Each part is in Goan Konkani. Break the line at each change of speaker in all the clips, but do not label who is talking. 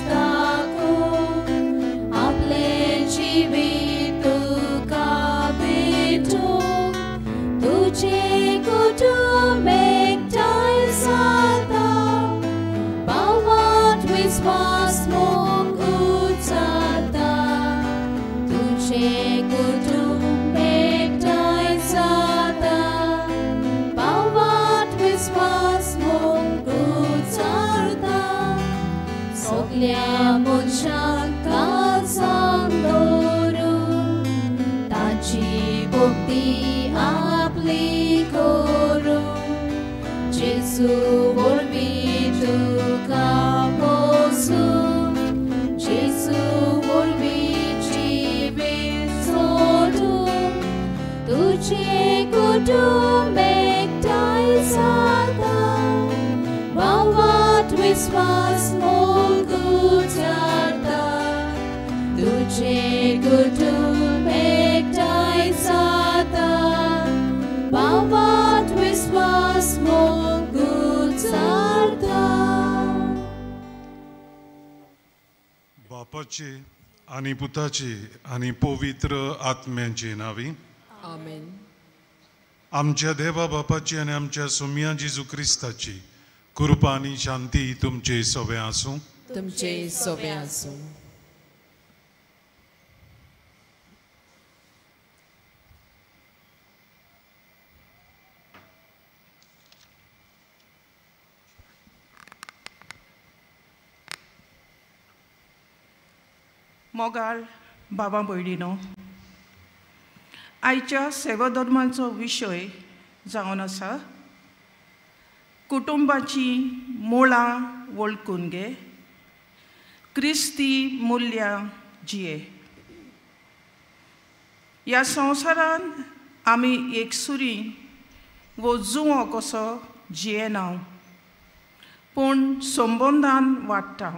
दाखोवन आपलें जिवीत तुका भेटोवंक तुजें कुटुंब एकठांय जाता भावात विस्वास मोग उचारता तुजें कुटुंब एकठांय जाता भावात विस्वास मोग उचारता सगल्या मनशांक काळजान दवरून ताची भक्ती आपली करून जेजू वरवीं तुका पोसूं जेजू वरवीं जिवीत सोडूं तुजें कुटुंब एकठांय जाता भावात विस्वास मोग उचारता तुजें कुटुंब एकठांय जाता भावात विस्वास मोग उचारता.
बापाचे आनी पुताचे आनी पवित्र आत्म्याचे नांवी
आमेन.
आमच्या देवा बापाची आनी आमच्या सोमया जेजू क्रिस्ताची कृपा आनी शांती तुमचे सवे आसूं.
तुमचे सोबे आसूं.
मोगाळ बाबा भयणीनो, आयच्या सेवाधर्माचो विशय जावन आसा कुटुंबाची मुळां वळखून घे, क्रिस्ती मुल्यां जिये. ह्या संवसारांत आमी एकसुरी वो जुंवो कसो जियेना पूण संबंदान वाडटा.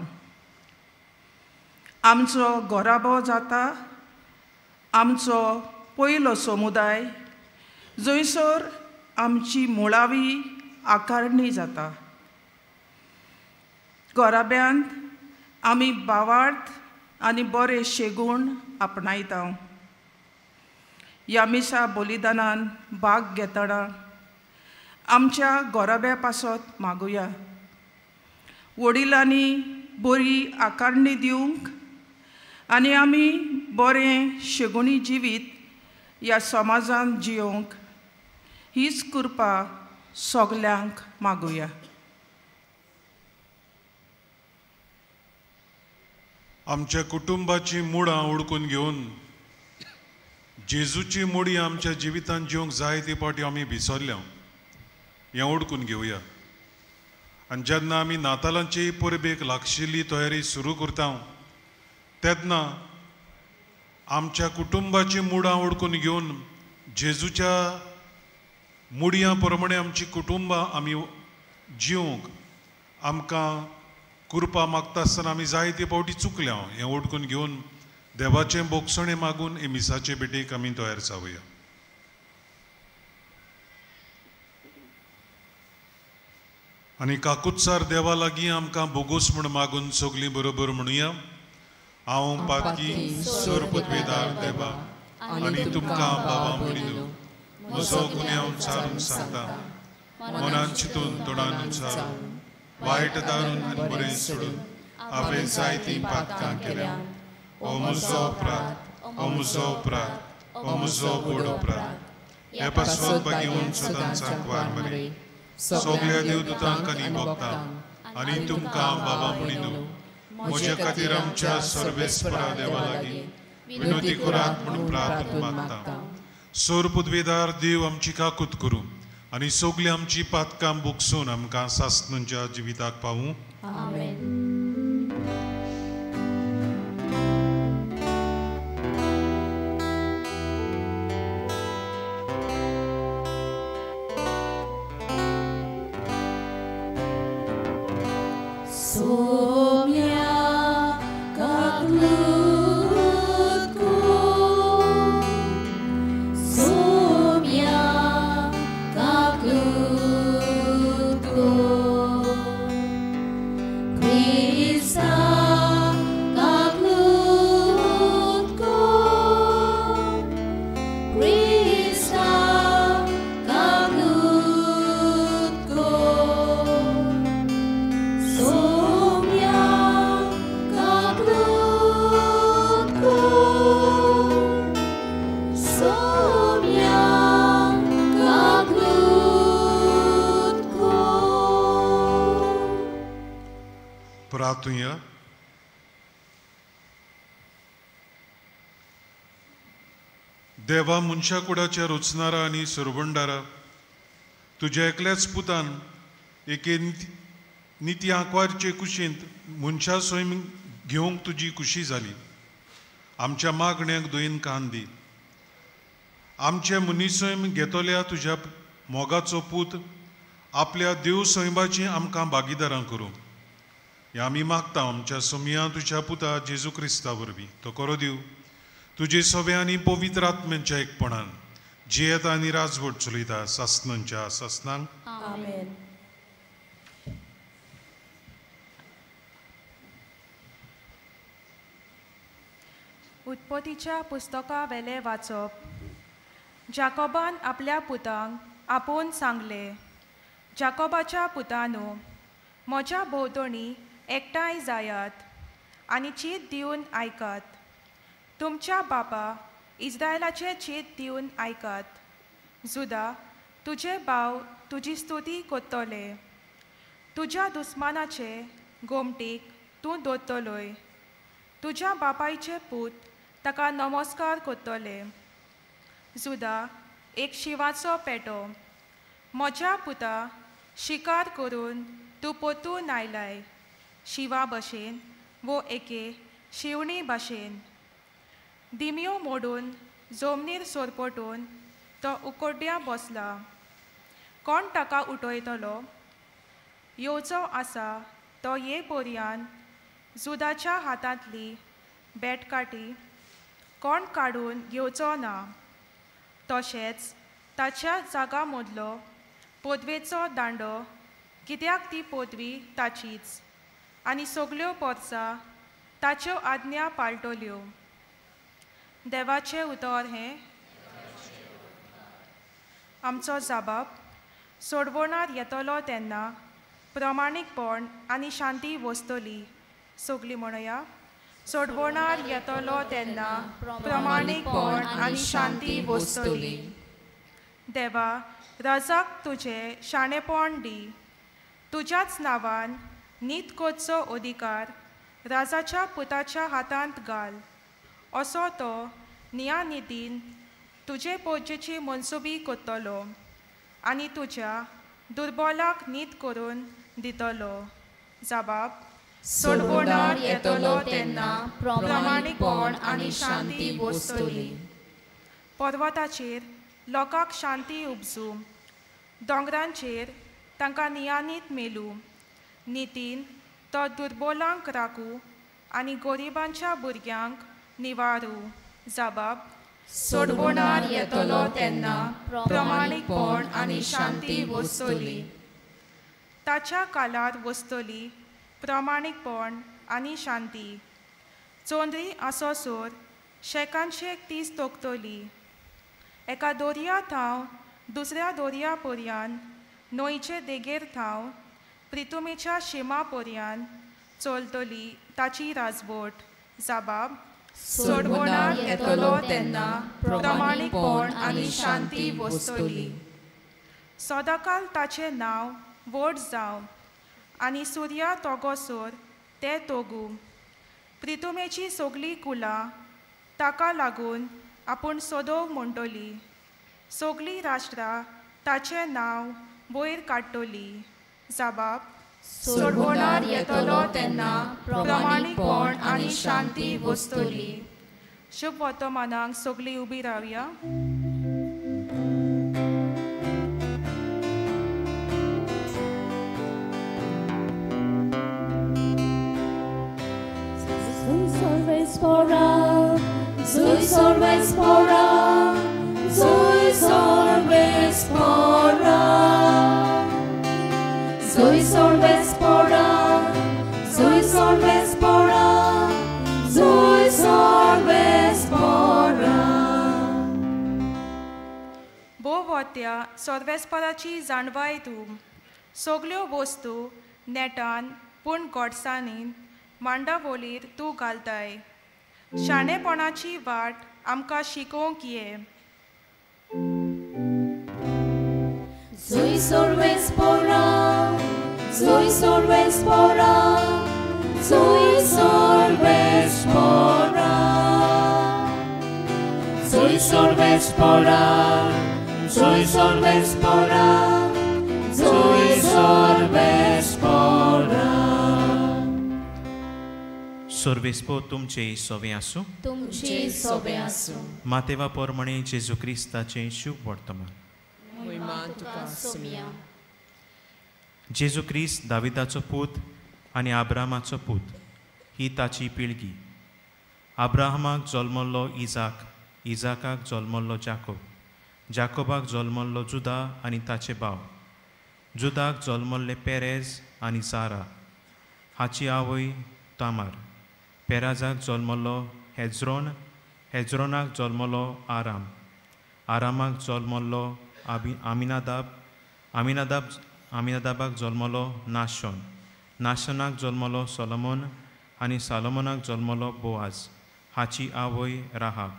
आमचो घराबो जाता आमचो पयलो समुदाय जंयसर आमची मुळावी आकारणी जाता. घराब्यांत आमी भावार्थ आनी बरे शेगूण आपणायता. ह्या मिसा बलिदानान भाग घेतना आमच्या घराब्या पासत मागुया, वडिलांनी बरी आकारणी दिवंक आनी आमी बरें शेगुणी जिवीत ह्या समाजान जियोवंक हीच कृपा सगल्यांक मागुया.
आमच्या कुटुंबाची मुळां उडकून घेवन जेजूची मुडी आमच्या जिवितांत जिवंक जाय ते फावटी आमी विसरल्या हें उडकून घेवया. आनी जेन्ना आमी नातालांची परबेक लागशिल्ली तयारी सुरू करता तेन्ना आमच्या कुटुंबाची मुळां उडकून घेवन जेजूच्या मुडयां प्रमाणे आमची कुटुंबां आमी जिवंक आमकां कृपा मागता आसतना आमी जायते फावटी चुकल्या हें उडकून घेवन देवाचें बोगसणें मागून हे मिसाचे भेटेक आमी तयार जावया. आनी काकुत्सार देवा लागीं आमकां बोगोस म्हूण मागून सगलीं बरोबर म्हणुया. हांव पातकी सोरपतवेदार देवा आनी तुमकां बाबा म्हणिनो म्हजो गुन्यांव सारून सांगता, मनान चिंतून तोंडान उच्चारून वायट दारून आनी बरें सोडून हांवें जायतीं पातकां केल्या. ओ म्हजो अपराध, ओ म्हजो अपराध, ओ म्हजो व्हड अपराध. हे पासत बागेवन सदांच सांकवार मरे सगल्या देवदूतांक आनी भक्तांक आनी तुमकां बाबा म्हणिनो म्हज्या खातीर आमच्या सर्वेस्परा देवा लागीं विनोती करात म्हूण प्रार्थना मागता. सोर पुदवेदार देव आमची काकूत करूं आनी सगळीं आमची पातकां बुकसून आमकां सासणूच्या जिविताक पावूं.
आमेन. Krista.
प्रार्थुया. देवा मनशा कुडाच्या रचणारा आनी सरवंडारा, तुज्या एकल्याच पुतान एके निती आंकवारचे कुशींत मनशा सैम घेवंक तुजी खुशी जाली. आमच्या मागण्यांक दोयन कान दी. आमचे मनीसैम घेतल्या तुज्या मोगाचो पूत आपल्या देव सैमाची आमकां भागीदारां करूं हें आमी मागता आमच्या सोमया तुज्या पुता जेजू क्रिस्ता वरवीं. तो करो दिव तुजे सवे आनी पवित्र आत्म्यांच्या एकपणान जियेता आनी राजवट चलयता सासनांच्या सासनांक.
आमेन.
उत्पत्तीच्या पुस्तका वेले वाचप. जाकोबान आपल्या पुतांक आपोवन सांगले, जाकोबाच्या पुतानो, म्हज्या भोंवतणी एकठांय जायात आनी चीत दिवन आयकात. तुमच्या बापा इस्रायलाचें चीत दिवन आयकात. जुदा, तुजे भाव तुजी स्तुती करतले. तुज्या दुस्मानाचे गोमटीक तूं दोत्तलोय. तुज्या बापायचे पूत ताका नमस्कार करतले. जुदा एक शिवाचो पेटो. म्हज्या पुता, शिकार करून तूं पोतून आयलाय, शिवा भशेन वो एके शिवणी भाशेन. दिमयो मोडून जमनीर सोरपटून तो उकोड्ड्या बसला. कोण ताका उठयतलो? येवचो आसा तो ये पोरयान जुदाच्या हातांतली बेटकाटी कोण काडून घेवचो ना. तशेंच ताच्या जागा मदलो पदवेचो दांडो, कित्याक ती पदवी ताचीच आनी सगल्यो पोरसां ताच्यो आज्ञा पाळटल्यो. देवाचें उतर हें. आमचो जाबाब सोडवणार येतलो तेन्ना प्रमाणीकपण आनी शांती वसतली. सगली म्हणया, सोडवणार येतलो तेन्ना प्रमाणीकपण आनी शांती वसतली. देवा, राजाक तुजें शाणेपण दी. तुज्याच नांवान नीत करचो अधिकार राजाच्या पुताच्या हातांत घाल. असो तो नियानितीन तुजे पोजेची मनसुबी करतलो आनी तुज्या दुर्बोलाक नीत करून दितलो. जाबाब
सोडवणार येतलो तेन्ना प्रमाणीकपण आनी शांती वसतली.
पर्वताचेर लोकांक शांती उपजू, दोंगरांचेर तांकां नियानीत मेलू. नितीन तो दुर्बोलांक राखू आनी गरिबांच्या भुरग्यांक निवारू. जाबाब
सोडवणार येतलो तेन्ना प्रमाणीकपण आनी शांती वसतली.
ताच्या कालार वसतली प्रमाणीकपण आनी शांती. चोंदरी आसोसोर शेकानशेक तीस तोखतली. एका दोरया थाव दुसऱ्या दोरया पर्यान, न्हंयचे देगेर थाव प्रितुमेच्या शिमा पर्यान चलतली ताची राजवट. जाबाब
सोडवणार येतलो तेन्ना प्रमाणीकपण आनी शांती वसतली.
सदांकाल ताचें नांव व्हड जावं आनी सुर्या तोगोसोर ते तोगू. प्रितुमेची सगलीं कुलां ताका लागून आपूण सदोव म्हणटली. सगलीं राष्ट्रां ताचें नांव वयर काडटली. जाबाब
सोडवणार येतलो तेन्ना प्रमाणीकपण आनी शांती वसतली.
शुभ वर्तमानाक सगलीं उबी रावया.
Zoe sorvespora, Zoe sorvespora, Zoe sorvespora, Zoe sorvespora, Zoe sorvespora.
भोवत्या सोर्वेस्पराची जाणवाय तूं सगल्यो वस्तू नेटान पूण गोडसाणीन मांडावोलीर तूं घालताय. शाणेपणाची वाट आमकां शिकोवंक ये.
Zoe sorvespora, Zoe sorvespora, Soy solves pora, soy solves pora, soy solves pora, soy solves pora.
सर्वेस्पो तुमचे सोवे आसूं,
तुमचे सोवे आसूं.
मातेवा पोरमणे जेजू क्रिस्ताचें शुभ वर्तमान. जेजू क्रिस्त दाविदाचो पूत आनी आब्रामाचो पूत ही ताची पिळगी. आब्राहमाक जल्मल्लो इजाक, इजाकाक जल्मल्लो जाकोब, जाकोबाक जल्मल्लो जुदा आनी ताचे भाव, जुदाक जल्मल्ले पेरेज आनी जारा हाची आवय तामार, पेराजाक जल्मल्लो हेज्रोन, हेज्रोनाक जल्मलो आराम, आरामाक जल्मल्लो आमिनादाब, आमिनादाबाक जल्मलो नाशोन, नाशनाक जल्मलो सोलोमोन आनी सालोमोनाक जल्मलो बोआज हाची आवय राहाब,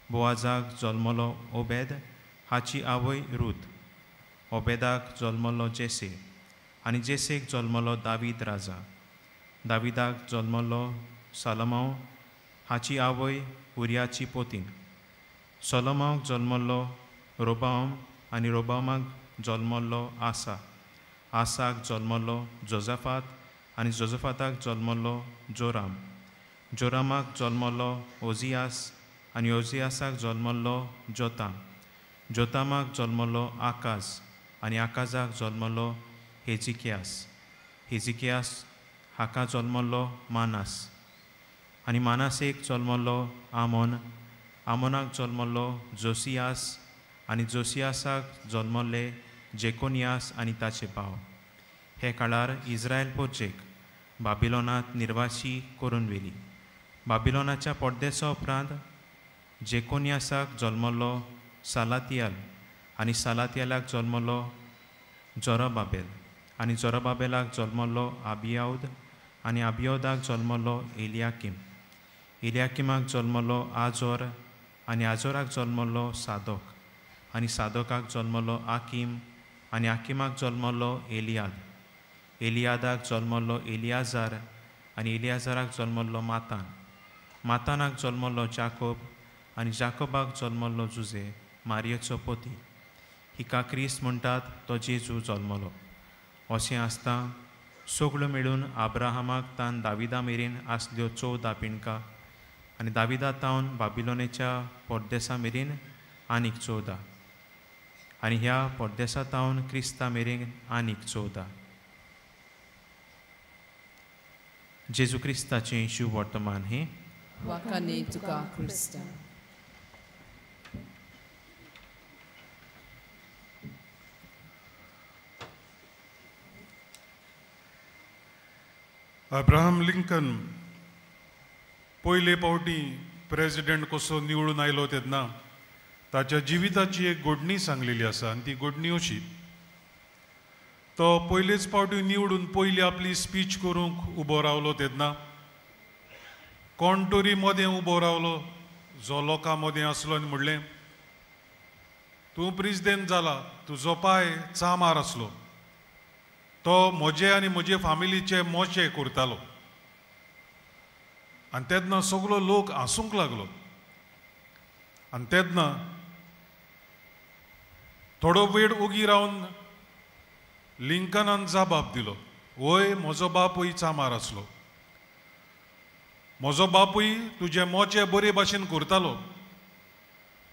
बोआजाक जल्मलो ओबेद हाची आवय रूत, ओबेदाक जल्मलो जेसे आनी जेसेक जल्मलो दावीद राजा, दाविदाक जल्मलो सालोमांव हाची आवय उरियाची पोतीन, सोलोमांवक जल्मलो रोबाम आनी रोबामाक जल्मलो आसा, आसाक जल्मलो जोजाफात आनी जोजाफाताक जल्मलो जोराम, जोरामाक जल्मलो ओजियास आनी ओजियासाक जल्मलो जोताम, जोतामाक जल्मलो आकाज आनी आकाजाक जल्मलो हेजिकियास, हेजिकियास हाका जल्मलो मानास आनी मानासेक जल्मलो आमोन, आमोनाक जल्मलो जोसियास आनी जोसियासाक जल्मले जेकोनियास आनी ताचे भाव. हे काळार इस्रायल पोर्जेक बाबिलोनांत निर्वासी करून व्हेली. बाबिलोनाच्या पडदेसा उपरांत जेकोनियासाक जल्मलो सालातियाल आनी सालातियालाक जल्मलो जोराबाबेल आनी जोराबाबेलाक जल्मलो आबियाउद आनी आबियोदाक जल्मलो एलियाकीम, एलियाकिमाक जल्मलो आजोर आनी आजोराक जल्मलो सादोक आनी सादोकाक जल्मलो आकीम आनी आकिमाक जल्मलो एलियाद, एलियादाक जल्मलो एलियाजार आनी एलियाजाराक जल्मलो मातान, मातानाक जल्मलो जाकोब आनी जाकोबाक जल्मलो जुजे मारियेचो पोती. हिका क्रिस्त म्हणटात तो जेजू जल्मलो. अशें आसता सगळ्यो मेळून आब्राहामाक तान दाविदा मेरेन आसल्यो 14 पिणकां आनी दाविदा तावन बाबिलोनेच्या परदेसा मेरेन आनीक 14 आनी ह्या परदेसा तावन क्रिस्ता मेरेन आनीक 14. जेजू क्रिस्ताचें शुभ वर्तमान हें.
वाखाणे तुका क्रिस्ता.
अब्राहम लिंकन पयले फावटी प्रेजिडेंट कसो निवडून आयलो तेन्ना ताच्या जिविताची एक घडणी सांगलेली आसा आनी ती घडणी अशी, तो पयलेच फावटी निवडून पयली आपली स्पीच करूंक उबो रावलो तेन्ना कोण तरी मदें उबो रावलो जो लोकां मदें आसलो आनी म्हणलें, तूं प्रेजिडेंट जाला, तुजो पाय चामार आसलो, तो म्हजे आनी म्हजे फामिलीचे मोचे करतालो. आनी तेन्ना सगलो लोक हांसूंक लागलो. आनी तेन्ना थोडो वेळ ओगी रावन लिंकनान जबाब दिलो, वय म्हजो बापूय चामार आसलो, म्हजो बापूय तुजे मोचे बरे भाशेन करतालो,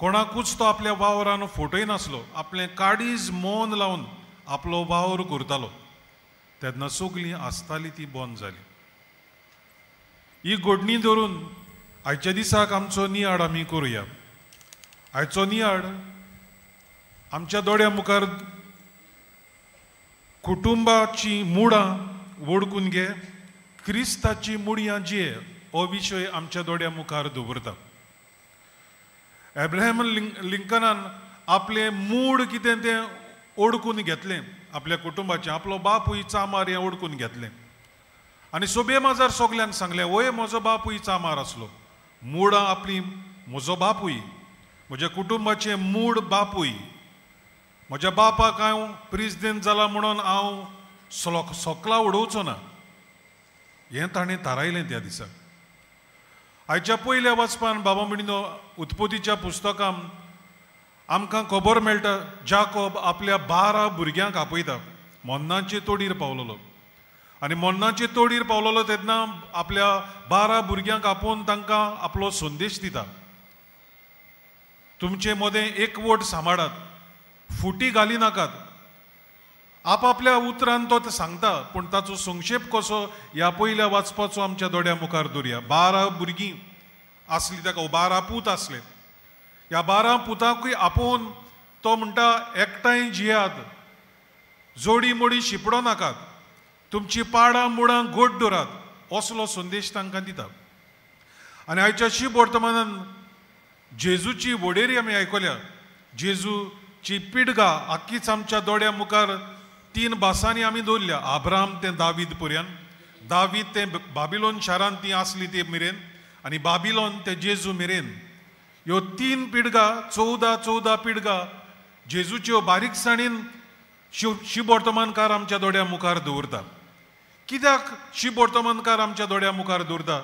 कोणाकूच तो आपल्या वावरान फटयनासलो, आपलें काडीज मन लावन आपलो वावर करतालो. तेन्ना सगळीं आसताली ती बंद जाली. ही घडणी धरून आयच्या दिसाक आमचो नियाळ आमी करुया. आयचो नियाळ आमच्या दोळ्या मुखार कुटुंबाची मुळां वळखून घे, क्रिस्ताची मुळयां जिये हो विशय आमच्या दोळ्या मुखार दवरता. एब्राहम लिंकनान आपलें मूड कितें तें ओडकून घेतलें, आपल्या कुटुंबाचें, आपलो बापूय चामार हें ओडकून घेतलें आनी सोबे माजार सगल्यांक सांगलें, वय म्हजो बापूय चामार आसलो, मुळां आपली म्हजो बापूय, म्हज्या कुटुंबाचें मूड बापूय, म्हज्या बापाक हांव प्रेजिडेंट जाला म्हणून हांव सोकला उडोवचो ना, हें ताणें थारायलें त्या दिसा. आयच्या पयल्या वाचपान बाबा म्हणिनो उत्पत्तीच्या पुस्तकान आमकां खबर मेळटा, जाकोब आपल्या 12 भुरग्यांक आपयता. मोन्नाचे तोडीर पावलेलो आनी मोन्नाचे तोडीर पावलेलो तेन्ना आपल्या 12 भुरग्यांक आपोवन तांकां आपलो संदेश दिता, तुमचे मदें एकवट सांबाळात, फुटी घाली नाकात. आपापल्या उतरान तो सांगता, पूण ताचो संक्षेप कसो ह्या पयल्या वाचपाचो आमच्या दोळ्या मुखार दवरया. 12 भुरगीं आसली ताका, 12 पूत आसले. ह्या 12 पुतांकूय आपोवन तो म्हणटा, एकठांय जियात, जोडी मोडी शिपडो नाकात, तुमची पाडां मुळां गोड दवरात, असलो संदेश तांकां दिता. आनी आयच्या शीब वर्तमानान जेजूची वडेरी आमी आयकल्या. जेजूची पिडगा आख्खीच आमच्या दोळ्या मुखार 3 भासांनी आमी दवरल्या. आब्राम ते दावीद पर्यंत, दावीद ते बाबिलोन शारांत ती आसली ते मेरेन, आनी बाबिलोन ते जेजू मेरेन, ह्यो 3 पिडगा, 14 पिडगा जेजूच्यो बारीकसाणीन शिबवर्तमानकार आमच्या दोळ्या मुखार दवरता. कित्याक शिबवर्तमानकार आमच्या दोळ्या मुखार दवरता?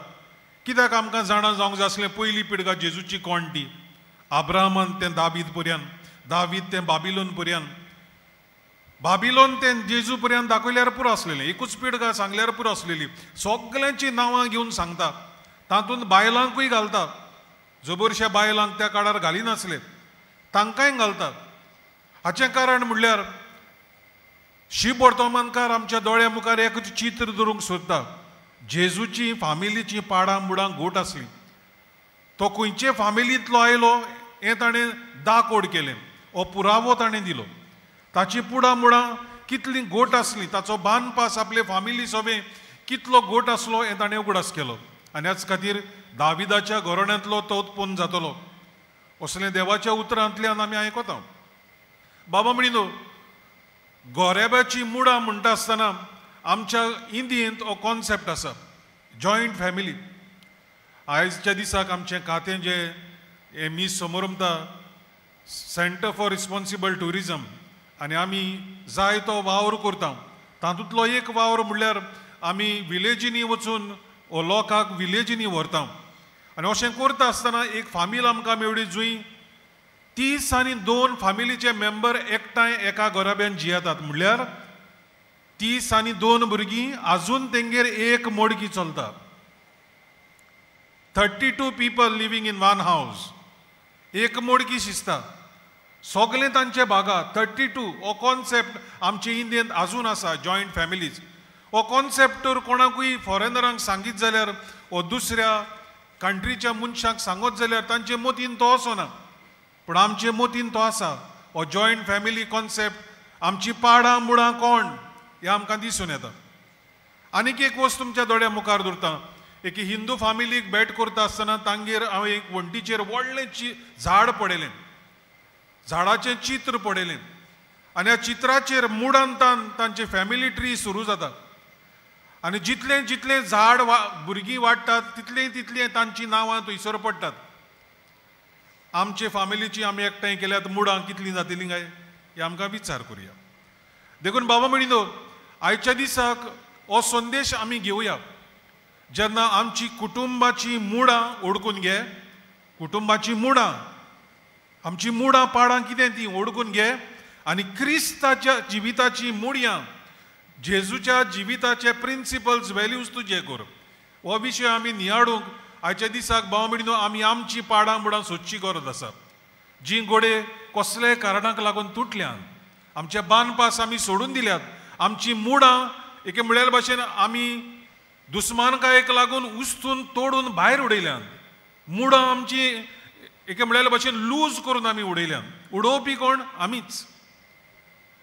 कित्याक आमकां जाणा जावंक जाय आसलें पयली पिडगा जेजूची कोण ती? आब्रामान तें दावीद पर्यंत, दावीद तें बाबिलोन पर्यंत, बाबिलोन तें जेजू पर्यंत दाखयल्यार पुरो आसलेलें, एकूच पिडगा सांगल्यार पुरो आसलेली. सगल्यांची नांवां घेवन सांगता, तातूंत बायलांकूय घालता. जबरश्या बायलांक त्या काळार घालिनासले, तांकांय घालता. हाचें कारण म्हणल्यार शिबवर्तमानकार आमच्या दोळ्या मुखार एक चित्र दवरूंक सोदता. जेजूची फामिलीची पाडां मुडां गोट आसली, तो खंयचे फामिलींतलो आयलो हें ताणें दाकोड केलें, हो पुरावो ताणें दिलो. ताची पुडां मुडां कितली गोट आसली, ताचो बांदपास आपले फामिली सोबें कितलो गोट आसलो हें ताणें उगडास केलो. आनी ह्याच खातीर दाविदाच्या घराण्यांतलो तो उत्पन्न जातलो असलें देवाच्या उतरांतल्यान आमी आयकता. बाबा म्हणिनो, गोरेब्याची मुडां म्हणटा आसतना आमच्या इंडियेंत हो कॉन्सेप्ट आसा, जॉयंट फॅमिली. आयच्या दिसाक आमचें खातें जें हें मीस समोरमता, सेंटर फॉर रिस्पॉन्सिबल ट्युरिजम, आनी आमी जाय तो वावर करता. तातूंतलो एक वावर म्हणल्यार आमी विलेजींनी वचून हो लोकांक विलेजींनी व्हरता. आनी अशें करता आसतना एक फामील आमकां मेळ्ळी जंय 30 आनी 2 फामिलीचे मेंबर एकठांय एका घराब्यान जियेतात. म्हणल्यार 30 आनी 2 भुरगीं आजून तेंगेर एक मोडकी चलता. 32 people living in one house, एक मोडकी शिजता, सगळें तांचे भागा. 32 हो कॉन्सेप्ट आमचे इंडियेंत आजून आसा, जॉयंट फॅमिलीज. हो कॉन्सेप्ट तर कोणाकूय फॉरेनरांक सांगीत जाल्यार वो दुसऱ्या कंट्रीच्या मनशांक सांगत जाल्यार तांचे मतीन तो वचना, पूण आमचे मतीन तो आसा. हो जॉयंट फॅमिली कॉन्सेप्ट आमची पाडां मुळां कोण हें आमकां दिसून येता. आनीक एक वस्त तुमच्या दोळ्या मुखार दवरता. एक हिंदू फामिलीक भेट करता आसतना तांगेर हांवें एक वण्टीचेर व्हडलें झाड पळयलें, झाडाचें चित्र पळयलें, आनी ह्या चित्राचेर मुडान तांची फॅमिली ट्री सुरू जाता. आनी जितलें जितलें झाड भुरगीं वाडटात तितलें तितलें तांचीं नांवां थंयसर पडटात. आमचे फामिलीची आमी एकठांय केल्यात मुडां कितलीं जातलीं काय हें आमकां विचार करुया. देखून बाबा म्हणिनो, आयच्या दिसाक हो संदेश आमी घेवया. जेन्ना आमची कुटुंबाची मुडां ओडकून घे, कुटुंबाची मुडां, आमची मुडां पाडां कितें ती ओडकून घे, आनी क्रिस्ताच्या जिविताची मुडयां, जेजूच्या जिविताचे प्रिंसिपल्स व्हॅल्यूज तुजे कर. हो विशय आमी नियाळूंक आयच्या दिसाक बाबा म्हणिनो आमी आमची पाडां मुडां सोदची गरज आसा. जीं गोडे कसले कारणाक लागून तुटल्यान, आमचे बांदपास आमी सोडून दिल्यात, आमची मुडां एके म्हणल्यार भाशेन आमी दुस्मानकायेक लागून उस्तून तोडून भायर उडयल्यान, मुडां आमची एके म्हणल्यार भाशेन लूज करून आमी उडयल्यान. उडोवपी कोण? आमीच.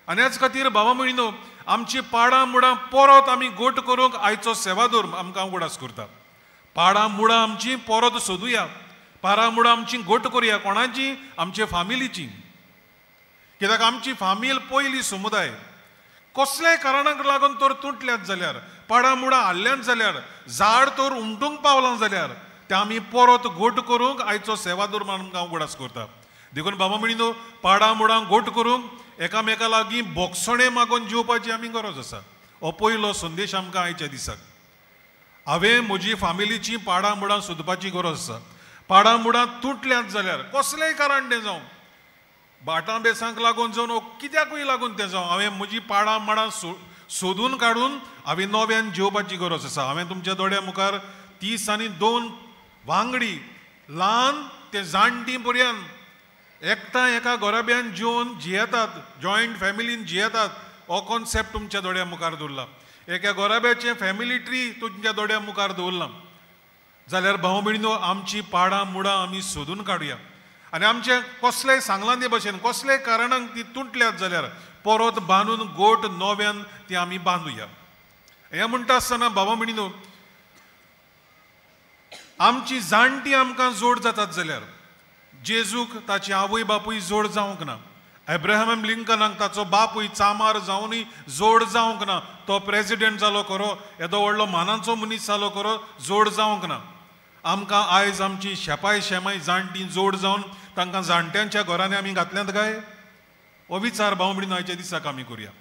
आनी ह्याच खातीर बाबा म्हणिनो, आमची पाडां मुडां परत आमी गोट करूंक आयचो सेवादोर आमकां उगडास करता. पाडां मुडां आमची परत सोदुया, पाडां मुडां आमची गोट करुया. कोणाची? आमचे फामिलीची. कित्याक आमची फामील पयली समुदाय. कसल्याय कारणाक लागून तर तुटल्यात जाल्यार, पाडां मुडां हाडल्यात जाल्यार, झाड तर उमटूंक पावलां जाल्यार तें आमी परत गोट करूंक आयचो सेवादोर आमकां उगडास करता. देखून बाबा म्हणिनो, पाडां मुडां गोट करूंक एकामेका लागीं बोगसणें मागून जेवपाची आमी गरज आसा. हो पयलो संदेश आमकां आयच्या दिसाक. हांवें म्हजी फामिलीची पाडां मुडां सोदपाची गरज आसा. पाडां मुडां तुटल्यांत जाल्यार कसलेंय कारण तें जावं, भाटां बेसांक लागून जावं, कित्याकूय लागून तें जावं, हांवें म्हजी पाडां माडां सोदून काडून हांवें नव्यान जेवपाची गरज आसा. हांवें तुमच्या दोळ्या मुखार 32 वांगडी ल्हान ते जाणटी पर्यंत एकठांय एका घराब्यान जेवन जियेतात, जॉयंट फॅमिलीन जियेतात. हो कॉन्सेप्ट तुमच्या दोळ्या मुखार दवरला. एका घराब्याचें फॅमिली ट्री तुमच्या दोळ्या मुखार दवरला जाल्यार भाव भयणीनो आमची पाडां मुडां आमी सोदून काडुया आनी आमचें कसलेय सांगलां ते भशेन कसलेय कारणांक ती तुटल्यात जाल्यार परत बांदून गोट नव्यान ती आमी बांदुया. हें म्हणटा आसतना भावा भयणीनो आमची जाणटी आमकां जोड जातात जाल्यार जेजूक ताची आवय बापूय जोड जावंक ना, एब्राहम लिंकनाक ताचो बापूय चामार जावनूय जोड जावंक ना, तो प्रेजिडेंट जालो खरो, येदो व्हडलो मानाचो मनीस जालो खरो, जोड जावंक ना. आमकां आयज आमची शेपाय शेमाय जाणटी जोड जावन तांकां जाणट्यांच्या घरांनी आमी घातल्यात काय? हो विचार भाव भयणीनो आयच्या दिसाक आमी करुया.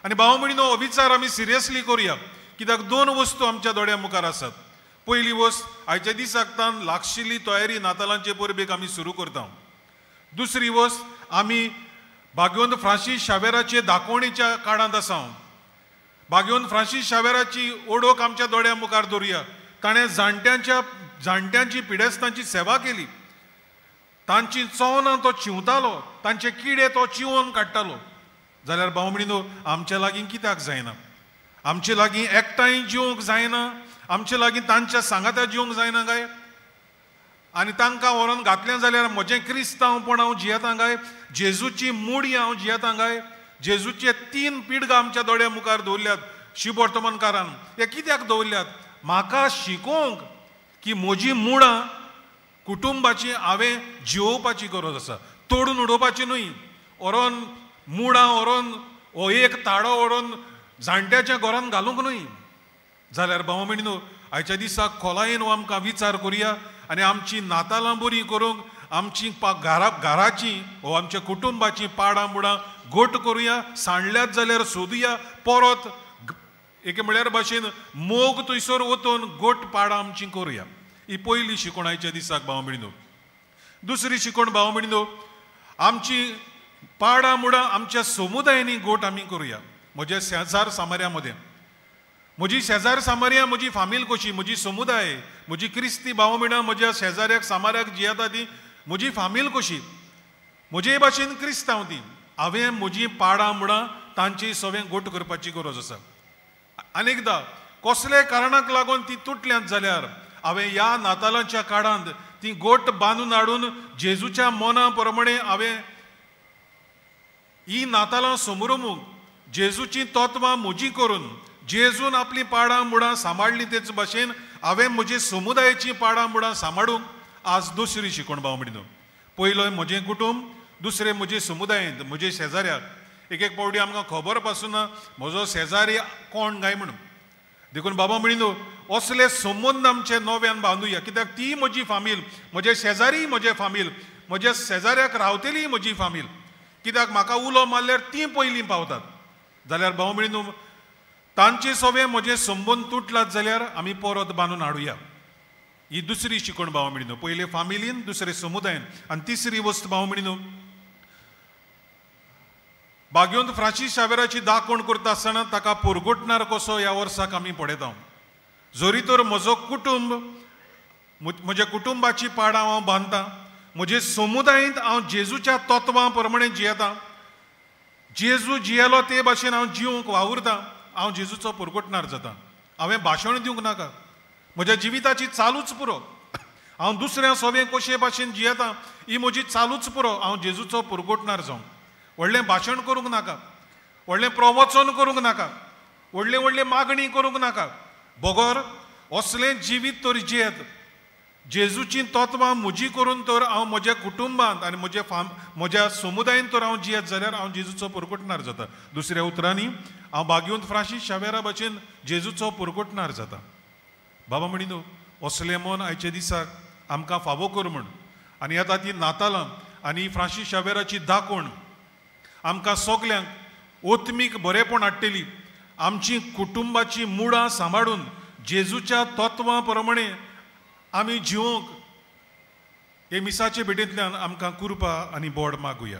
आनी भाव भयणीनो हो विचार आमी सिरियसली करुया, कित्याक दोन वस्तू आमच्या दोळ्या मुखार आसात. पयली वस्त, आयच्या दिसाक तान लागशिल्ली तयारी नातालांचे परबेक आमी सुरू करता. दुसरी वस्त, आमी भाग्यवंत फ्रांसीस शावेराचे दाखोवणेच्या काळांत आसा. भाग्यवंत फ्रांसीस शावेराची ओडोक आमच्या दोळ्या मुखार दवरुया. ताणें जाणट्यांची पिडेस्तांची सेवा केली, तांची चवनां तो चिंवतालो, तांचे किडे तो चिंवोन काडटालो. जाल्यार भाव भयणीनो आमच्या लागीं कित्याक जायना? आमचे लागीं एकठांय जिवंक जायना? आमचे लागीं तांच्या सांगाता जिवंक जायना काय? आनी तांकां व्हरोन घातलें जाल्यार म्हजें क्रिस्तांवपण हांव जियेता काय? जेजूची मुडी हांव जियेता काय? जेजूचे 3 पिडगां आमच्या दोळ्या मुखार दवरल्यात शिवर्तमानकारान. हे कित्याक दवरल्यात? म्हाका शिकोवंक की म्हजी मुळां कुटुंबाची हांवें जिवोवपाची गरज आसा, तोडून उडोवपाची न्हय. व्हरोन मुळां व्हरोन हो एक ताडो व्हरोन जाणट्याच्या घरान घालूंक न्हय. जाल्यार भाव भयणीनो आयच्या दिसाक खोलायेन हो आमकां विचार करुया आनी आमची नातालां बरी करूंक आमची घराची हो आमच्या कुटुंबाची पाडां मुडां गोट करुया, सांडल्यात जाल्यार सोदुया, परत एके म्हळ्यार भाशेन मोग थंयसर वचून गोट पाडां आमची करुया. ही पयली शिकवण आयच्या दिसाक भाव भयणीनो. दुसरी शिकवण भाव भयणीनो, आमची पाडां मुडां आमच्या समुदायांनी गोट आमी करुया. म्हज्या शेजार सामाऱ्या मदें, म्हजी शेजार सामाऱ्या म्हजी फामील कशी, म्हजी समुदाय, म्हजी क्रिस्ती भाव भयणां म्हज्या शेजाऱ्याक सामाऱ्याक जियेता ती म्हजी फामील कशी, म्हजे भाशेन क्रिस्तांव ती. हांवें म्हजी पाडां मुडां तांची सगळें गोट करपाची गरज आसा. अनेकदां कसले कारणाक लागून ती तुटल्यांत जाल्यार हांवें ह्या नातालांच्या काळांत ती गोट बांदून हाडून जेजूच्या मना प्रमाणे हांवें ही नातालां समरुमूंक जेजूची तत्वां म्हजी करून जेजून आपलीं पाडां मुडां सांबाळ्ळीं तेच भाशेन हांवें म्हजी समुदायाचीं पाडां मुडां सांबाळूंक आज दुसरी शिकवण भाव भयणीनो. पयलो म्हजें कुटुंब, दुसरें म्हजे समुदायेंत म्हजे शेजाऱ्याक. एक एक पावटी आमकां खबर पासून ना म्हजो शेजारी कोण काय म्हणून. देखून बाबा भयणीनो असले संबंद आमचे नव्यान बांदुया, कित्याक ती म्हजी फामील, म्हजे शेजारी म्हजे फामील, म्हज्या शेजाऱ्याक रावतली म्हजी फामील, कित्याक म्हाका उलो मारल्यार ती पयलीं पावतात. जाल्यार भाव भयणीनो तांचे सगळे म्हजे संबंद तुटलात जाल्यार आमी परत बांदून हाडुया. ही दुसरी शिकवण भाव भयणीनो. पयले फामिलीन, दुसरे समुदायन, आनी तिसरी वस्त भाव भयणीनो, भाग्यवंत फ्रांसीस शावेराची दाखवण करता आसतना ताका पुरगुटणार कसो ह्या वर्साक आमी पळयता. जरी तर म्हजो कुटुंब, म्हज्या कुटुंबाची पाडां हांव बांदता, म्हजे समुदायेंत हांव जेजूच्या तत्वां प्रमाणे जियेता, जेजू जियेलो ते भाशेन हांव जिवंक वावुरता, हांव जेजूचो पुरगुटणार जाता. हांवें भाशण दिवंक नाका, म्हज्या जिविताची चालूच पुरो, हांव दुसऱ्या सगळें कशे भाशेन जियेता ही म्हजी चालूच पुरो, हांव जेजूचो पुरगुटणार जावं. व्हडलें भाशण करूंक नाका, व्हडलें प्रवचन करूंक नाका, व्हडले व्हडले मागणी करूंक नाका, बगर असलें जिवीत तर जियेत जेजूची तत्वां म्हजी करून तर हांव म्हज्या कुटुंबांत आनी म्हज्या म्हज्या समुदायेंत तर हांव जियेत जाल्यार हांव जेजूचो पुरगुटणार जाता. दुसऱ्या उतरांनी हांव भाग्यवंत फ्रांसीस शावेरा भाशेन जेजूचो पुरगुटणार जाता. बाबा म्हणिनो असलें मन आयच्या दिसाक आमकां फावो कर म्हूण. आनी आतां ती नातालां आनी फ्रांसीस शावेराची दाखवण आमकां सगल्यांक ओत्मीक बरेंपण हाडटली. आमची कुटुंबाची मुळां सांबाळून जेजूच्या तत्वां प्रमाणे आमी जिवंक हे मिसाचे भेटेंतल्यान आमकां कृपा आनी बोड मागुया.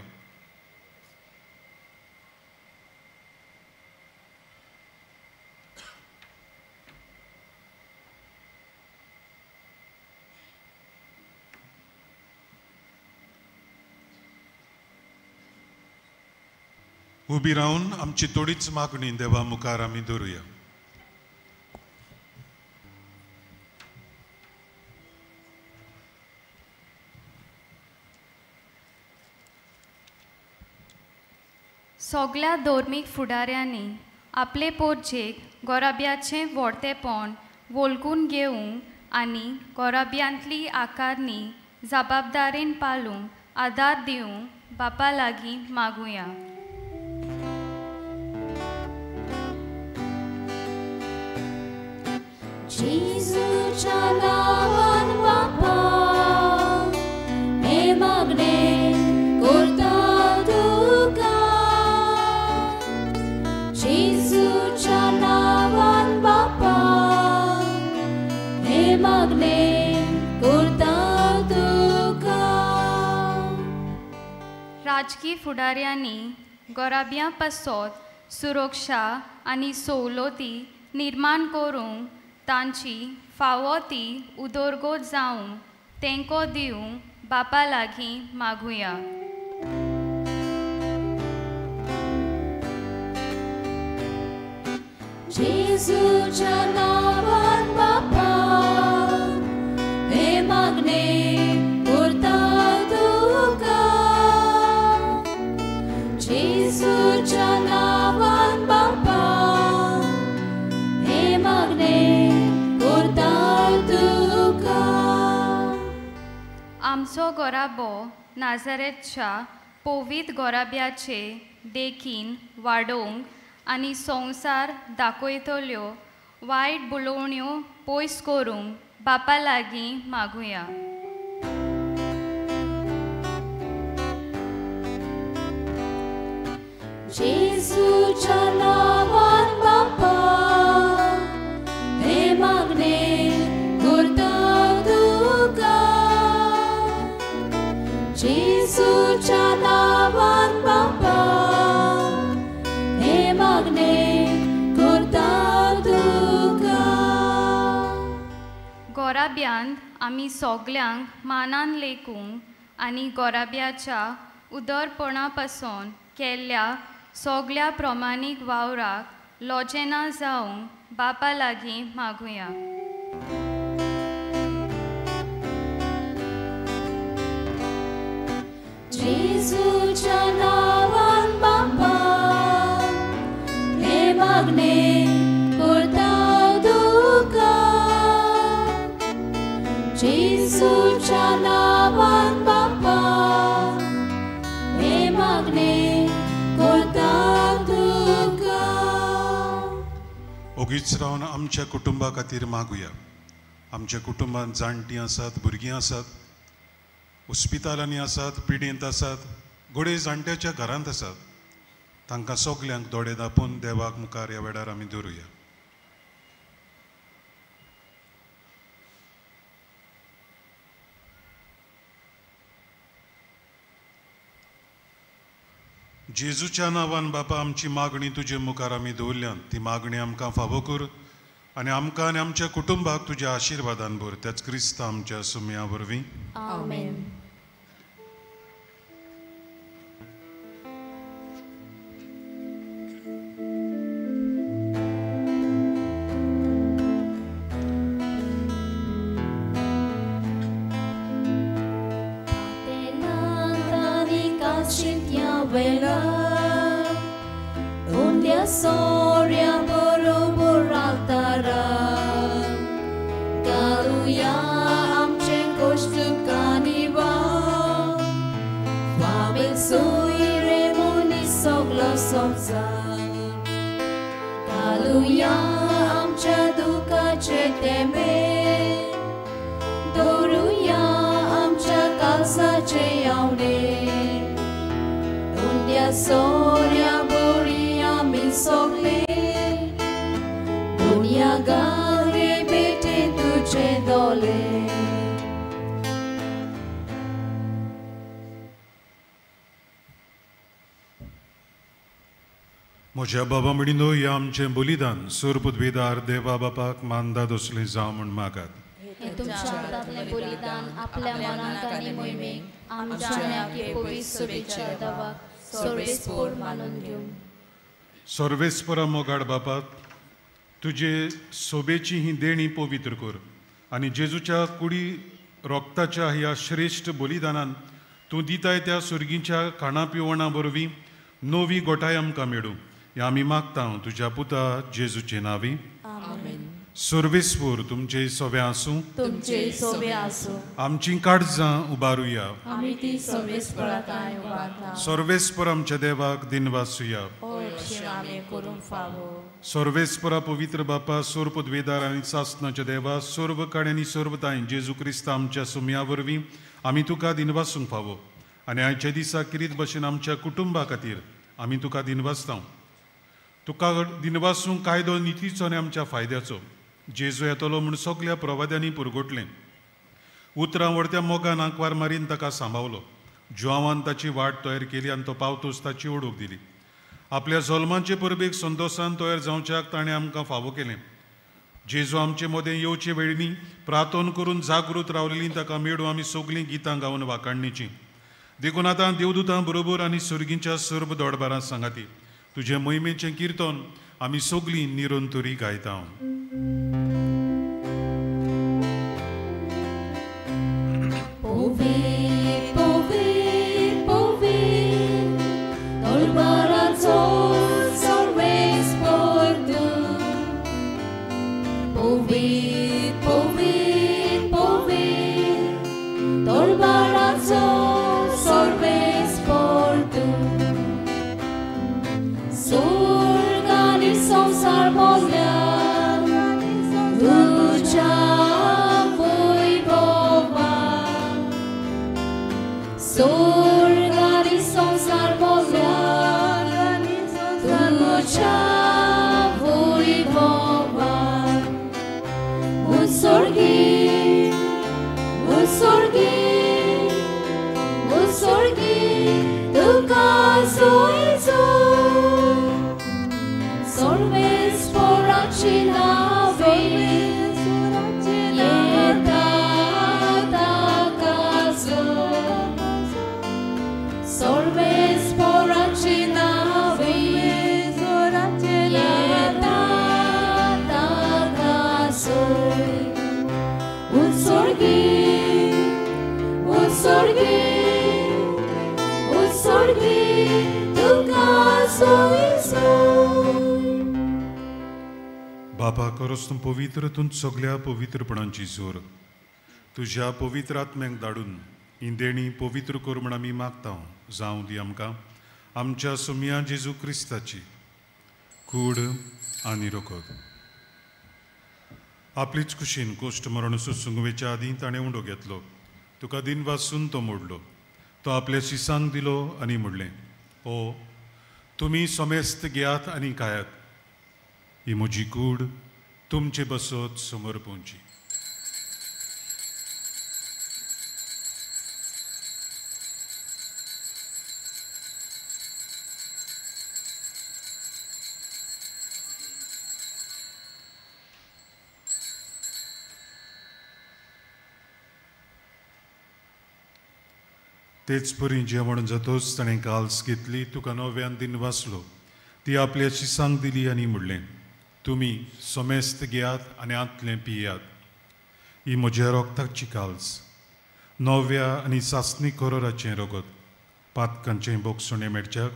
उबी रावन आमची थोडीच मागणी देवा मुखार आमी दवरुया.
सगळ्या धर्मीक फुडाऱ्यांनी आपले पोरजेक गोराब्याचें व्हडतेपण वळखून घेवंक आनी गोराब्यांतली आकारणी जबाबदारेन पालूंक आदार दिवंक बापा लागीं मागुया.
जेजूच्या नांवान बापा हे मागणें करता तुका. जेजूच्या नांवान बापा हे मागणें करता तुका.
राजकी फुडाऱ्यांनी गोराब्यां पासत सुरक्षा आनी सवलती निर्माण करूंक तांची फावो ती उदरगत जावंक तेंको दिवंक बापा लागीं मागुया.
जेजूच्या नांवान बापा हे मागणें करता तुका. जेजूच्या नांवान बापा हे मागणें करता तुका.
आमचो गोराबो नाझारेथच्या पवित्र गोराब्याचे देखीन वाडोवंक आनी संवसार दाखयतल्यो वायट बुलोवण्यो पयस करूंक बापा लागीं मागुया.
जेजूच्या नांवान बापा हे मागणें करता तुका. जेजूच्या नांवान बापा हे मागणें करता तुका.
गोराब्यांत आमी सगल्यांक मानान लेखूंक आनी गोराब्याच्या उदरपणा पासून केल्ल्या सगल्या प्रमाणीक वावराक लजेना जावंक बापा लागीं मागुया.
जेजूच्या नांवान बापा हे मागणें करता तुका. जेजूच्या नांवान बापा हे मागणें करता तुका.
ओगीच रावन आमच्या कुटुंबा खातीर मागुया. आमच्या कुटुंबांत जाणटीं आसात, भुरगीं आसात, ओस्पितालांनी आसात, पिडेंत आसात, घडये जाणट्याच्या घरांत आसात. तांकां सगल्यांक दोळे दापून देवाक मुखार ह्या वेळार आमी दवरुया. जेजूच्या नांवान बापा आमची मागणी तुजे मुखार आमी दवरल्यान ती मागणी आमकां फावो कर आनी आमकां आनी आमच्या कुटुंबाक तुज्या आशिर्वादान भर. त्याच क्रिस्ता आमच्या सुमया वरवीं.
आमेन. Soria borobo altara Galuya amchen koshtu kaniva Famil suire muni soglo somza Galuya amcha duka cheteme Doruya amcha kalsa cheyaune Undia soria Sogle, dunia gare आमचे दोले.
म्हज्या बाबा म्हणिनो ह्या आमचें बलिदान सोरपुदवेदार देवा बापाक मानदा दोसलें जावं म्हूण मागात.
हें तुमच्या हातांतलें बलिदान आपल्या मनाक आनी मोहिमेक आमच्या आनी पवित्र सभेच्या देवाक सर्वेस्पोर मानून घेवं.
सर्वेस्परा मोगाड बापा, तुजे सोबेची ही देणी पवित्र कर आनी जेजूच्या कुडी रोगताच्या ह्या श्रेश्ठ बलिदानान तूं दिताय त्या सुर्गीच्या खाणा पिवणा वरवीं नवी गोठाय आमकां मेळूं ह्या आमी मागता तुज्या पुता जेजूचे नांवी. सर्वेस्पोर तुमचे सोवे आसूं,
तुमचे सोवे आसूं.
आमची काळजां उबारुया,
आमी ती सर्वेस्परा थांय उबारता.
सर्वेस्पोर आमच्या देवाक दिनवासुया,
आमी करूंक फावो.
सर्वेस्परा पवित्र बापा, सर्वपदवेदार आनी सासनाच्या देवा, सर्व काळ आनी सर्व तांय जेजू क्रिस्ता आमच्या सुमया वरवीं आमी तुका दिनवासूंक फावो आनी आयच्या दिसा किरीत भशेन आमच्या कुटुंबा खातीर आमी तुका दिनवासता. तुका दिनवासूंक कायदो नितीचो आनी आमच्या फायद्याचो जेजू येतलो म्हूण सगल्या प्रवाद्यांनी पुरगोटलें. उतरां व्हडत्या मोगान आंकवार मारीन ताका सांबावलो. जुआवान ताची वाट तयार केली आनी तो पावतोच ताची ओडूक दिली. आपल्या जल्माचे परबेक संतोशान तयार जावच्याक ताणें आमकां फावो केलें. जेजू आमचे मदें येवचे वेळींनी प्रार्थना करून जागृत रावलेलीं ताका मेळूं आमी सगलीं गितां गावन वाकाणणीचीं. देखून आतां देवदूतां बरोबर आनी सर्गींच्या सर्व दोडबारां सांगाती तुजे मोहिमेचें किर्तन आमी सगलीं निरंतरी गायता. बापा खरोच तूं पवित्र, तूं सगल्या पवित्रपणाची जोर तुज्या पवित्र आत्म्याक धाडून ही देणी पवित्र कर म्हूण आमी मागता. जावं दी आमकां आमच्या सुमया जेजू क्रिस्ताची कूड आनी रगत. आपलीच कुशीन कोश्ट मरण सुसुंगवेच्या आदीं ताणें उंडो घेतलो, तुका दिन वासून तो मोडलो, तो आपल्या शिसांक दिलो आनी म्हणलें, ओ तुमी समेस्त घेयात आनी खायात, ही म्हजी कूड तुमचे बसत समर्पूंची. तेच परी जेवण जातोच ताणें काल्स घेतली, तुका नव्यान दिन वाचलो, ती आपल्या शिसांक दिली आनी म्हणलें, तुमी समेस्त घेयात आनी आंतलें पियात, ही म्हज्या रोगताची काल्स, नव्या आनी सासणी करोराचें रगत, पातकांचें बोगसणें मेळच्याक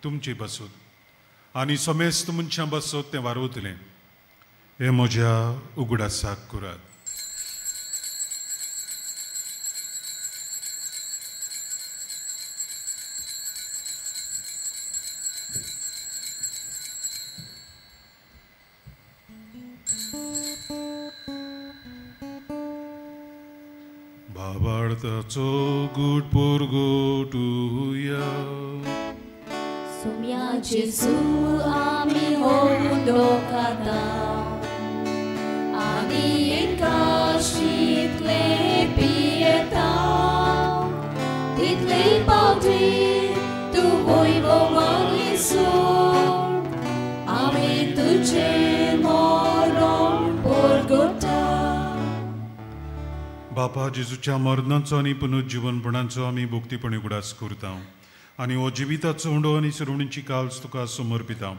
तुमचे बसत आनी समेस्त मनशां बसत तें वारवतलें. हें म्हज्या उगडासाक करात. भावार्थाचो गूट पुरगोटुया.
सुम्या जेजू आमी हो उंडो खाता आनी एका फावटी तूं वैभव मागीसून आमी तुजें मरण परगटा.
बापा जेजूच्या मरणाचो आनी पुनर्जीवनपणाचो आमी भक्तीपणी उगडास करता आनी हो जिविताचो उंडो आनी सुरवणीची काल्स तुका समर्पिता.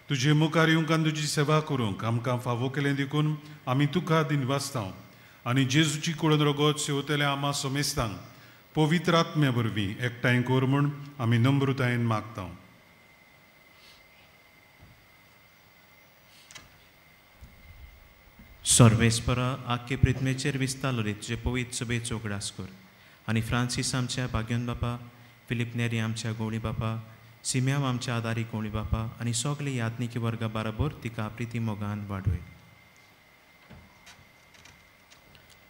तुजे मुखार येवंक आनी तुजी सेवा करूंक आमकां फावो केलें देखून आमी तुका दिनवासता आनी जेजूची कुळन रगत सेवतल्या आमा समेस्तांक पवित्र आत्म्या वरवीं एकठांय कर म्हूण आमी नम्रतायेन मागता.
सर्वेस्परा आख्खे पृथ्वेचेर विस्तारलो रे तुजे पवित्र सभेचो उगडास कर आनी फ्रांसीस आमच्या भाग्योन बापा, फिलीप नेरी आमच्या गोवळी बापा, सिम्याव आमच्या आदारी गोवळी बापा आनी सगळे याज्ञिकी वर्गा बराबर तिका प्रिती मोगान वाडय.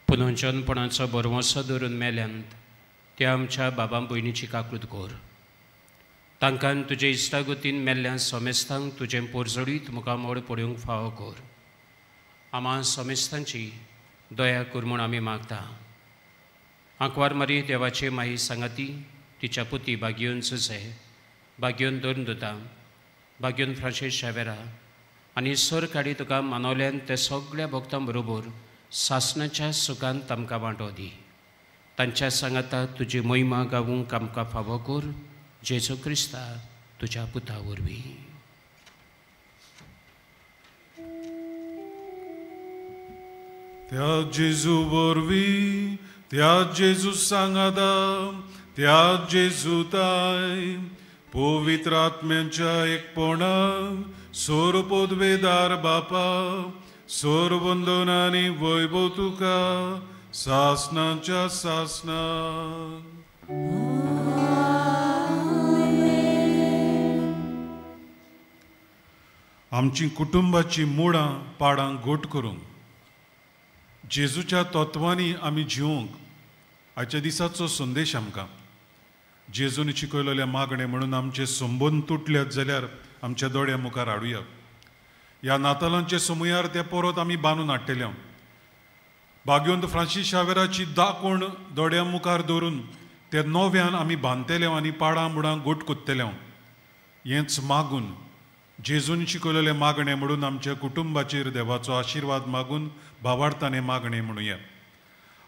पुनर्जनपणाचो भरवंसो धरून मेल्यांत त्या आमच्या बाबा भयणीची काकूत कर. तांकां तुजे इश्टागतीन मेल्ल्या समेस्तांक तुजें पोरजडीत मुखामळ पळोवंक फावो कर. आमा समेस्तांची दया कर म्हूण आमी मागता. आंकवार मारी देवाचे माई सांगाती तिच्या पुती बागयोन सुसे, बागयोन दोन दुता, बागयोन फ्रांसीस शावेरा आनी सर काडी तुका मानवल्यान ते सगळ्या भक्तां बरोबर सासणाच्या सुखान तांकां वांटो दी. तांच्या सांगाता तुजी महिमा गावूंक आमकां फावो कर जेजू क्रिस्ता तुज्या पुता वरवीं.
त्या जेजू वरवीं, त्या जेजू सांगाता, त्या जेजू ताय पवित्र आत्म्यांच्या एकपणान सोर पदवेदार बापा सोर वंदनानी वैभव तुका सासनाच्या सासना. आमची कुटुंबाची मुळां पाडां गोट करूंक जेजूच्या तत्वांनी आमी जिवंक आयच्या दिसाचो संदेश आमकां. जेजून शिकयलेलें मागणें म्हणून आमचे संबंद तुटल्यात जाल्यार आमच्या दोळ्या मुखार हाडुया. ह्या नातालांचे समयार ते परत आमी बांदून हाडटले. भाग्यवंत फ्रांसीस शावेराची दाकोण दोळ्या मुखार दवरून ते नव्यान आमी बांदतले आनी पाडां मुडां गोट कोत्तले. हेंच मागून जेजून शिकयलेलें मागणें म्हणून आमच्या कुटुंबाचेर देवाचो आशिर्वाद मागून भावार्थाने मागणें म्हणुया.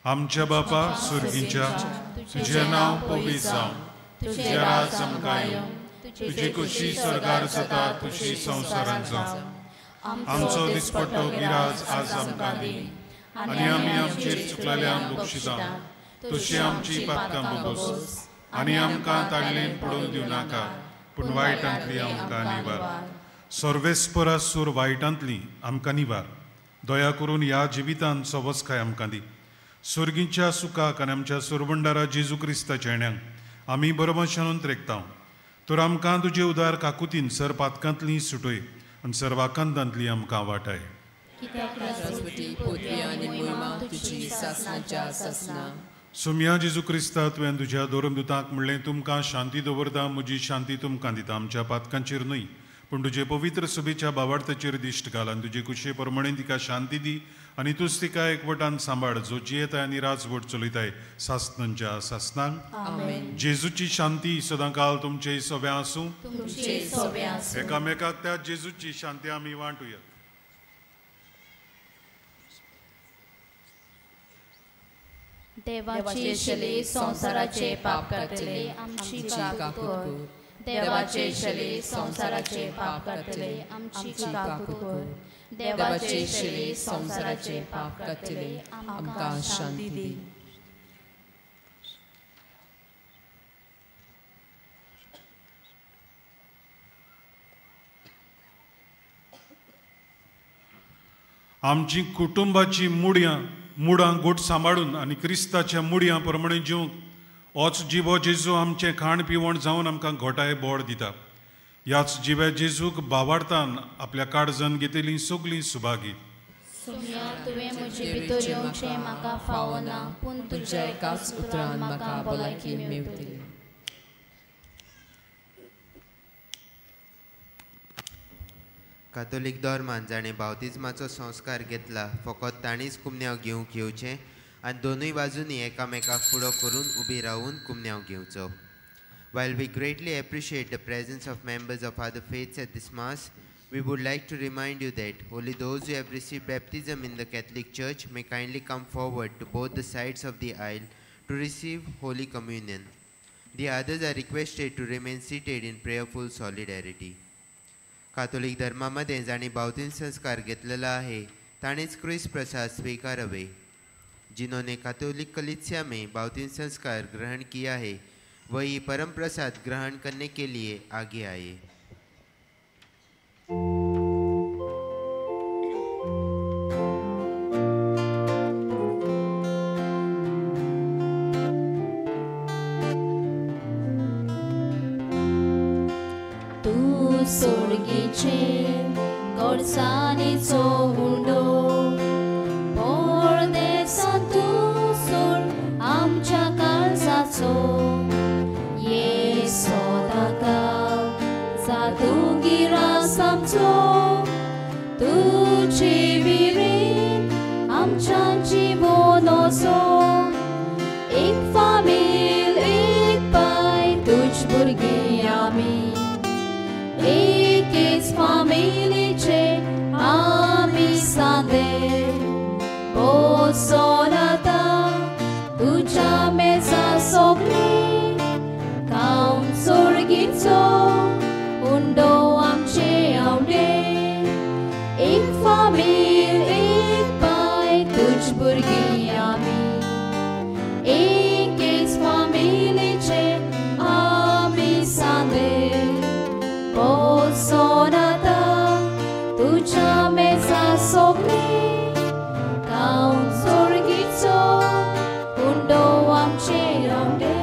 आमच्या बापा सुर्गीच्या, तुजें नांव पवित्र जावं, तुजें राज आमकां येवं, तुजी खुशी स्वर्गार जाता तशी संवसारांत जावं. आमचो दिसपट्टो गिराज आज आमकां दी आनी आमी आमचेर चुकलेल्यांक बक्षिता तशी आमची पातकां बोगोस आनी आमकां ताडलेन पडोवन दिवं नाका पूण वायटांतली आमकां निवार. सर्वेस्परा सूर वायटांतली आमकां निवार. दया करून ह्या जिवितांत सवसकाय आमकां दी. सुर्गीच्या सुखाक आनी आमच्या सुरबंडारा जेजू क्रिस्ताच्या येण्याक आमी बरोबर त्रेकता. तर आमकां तुजे उदार काकुतीन सर पातकांतली सुटय आनी सर्वाकांतांतली आमकां वाटाय. सुम्या जेजू क्रिस्ता, तुवें तुज्या धर्मदुतांक म्हणलें तुमकां शांती दवरता, म्हजी शांती तुमकां दिता. आमच्या पातकांचेर न्हय पूण तुजे पवित्र सभेच्या भावार्थाचेर दिश्ट घाल आनी तुजे कुशे प्रमाणे तिका शांती दी आनी तूंच तिका एकवटान सांबाळ जो जियेताय आनी राजवट चलयताय सासनांच्या सासनांक. जेजूची शांती सदांकाल तुमचे सव्या आसूं. एकामेकाक त्या जेजूची शांती आमी वांटुया.
देवाचे शले संवसाराचे पाप काडटले आमची काकूत कर. देवाचे शले संवसाराचे पाप काडटले आमची काकूत कर. देवाचे शले संवसाराचे पाप काडटले आमकां शांती दी.
आमची कुटुंबाची मुड्यां मुडां गोट सांबाळून आनी क्रिस्ताच्या मुडयां प्रमाणे जिवंक होच जिवो जेजू आमचें खाण पिवण जावन आमकां घोटाय बोड दिता. ह्याच जिव्या जेजूक भावार्थान आपल्या काळजान घेतिल्लीं सगळीं सुभागी.
सोम्या, तुवें म्हजे भितर येवचें म्हाका फावना, पूण तुज्या एकाच उतरान म्हाका भलायकी मेवतली.
कातोलीक धर्मान जाणें बावतिज्माचो संस्कार घेतला फकत तांणीच कुमन्यांव घेवंक येवचें आनी दोनूय बाजूंनी एकामेकाक फुडो करून उबी रावून कुमन्यांव घेवचो. While we greatly appreciate the presence of members of other faiths at this Mass, we would like to remind you that only those who have received baptism in the Catholic Church may kindly come forward to both the sides of the aisle to receive Holy Communion. The others are requested to remain seated in prayerful solidarity. Catholic धर्मामध्ये जांणी बावतीन संस्कार घेतलेला आहे ताणेच क्रिस्त प्रसाद स्वीकारावे. जिन्होंने कैथोलिक कलीसिया में बावतीन संस्कार ग्रहण किया है वही परम प्रसाद ग्रहण करने के लिए आगे आए.
तू सोडगीचे गोडसाणीचो उंडो परदेसांत तूं सोड आमच्या काळजाचो ये सदांकाळ जादूगिरास आमचो तुजे विरीन आमच्या जिवनाचो एक फामील एक पाय तुज भुरगीं आमी एकेच फामिलीचे आमी सांदे बसोन आतां तुज्या मेजा सोगलीं खावन सोर्गीचो उंडो आमचे आवडे एक फामील एक पाय तुज भुरगीं आमी एकेच फामिलीचे आमी सांदे बसोन आतां तुज्या मेजा सोगलीं खावन सोर्गीचो उंडो आमचे आवडे.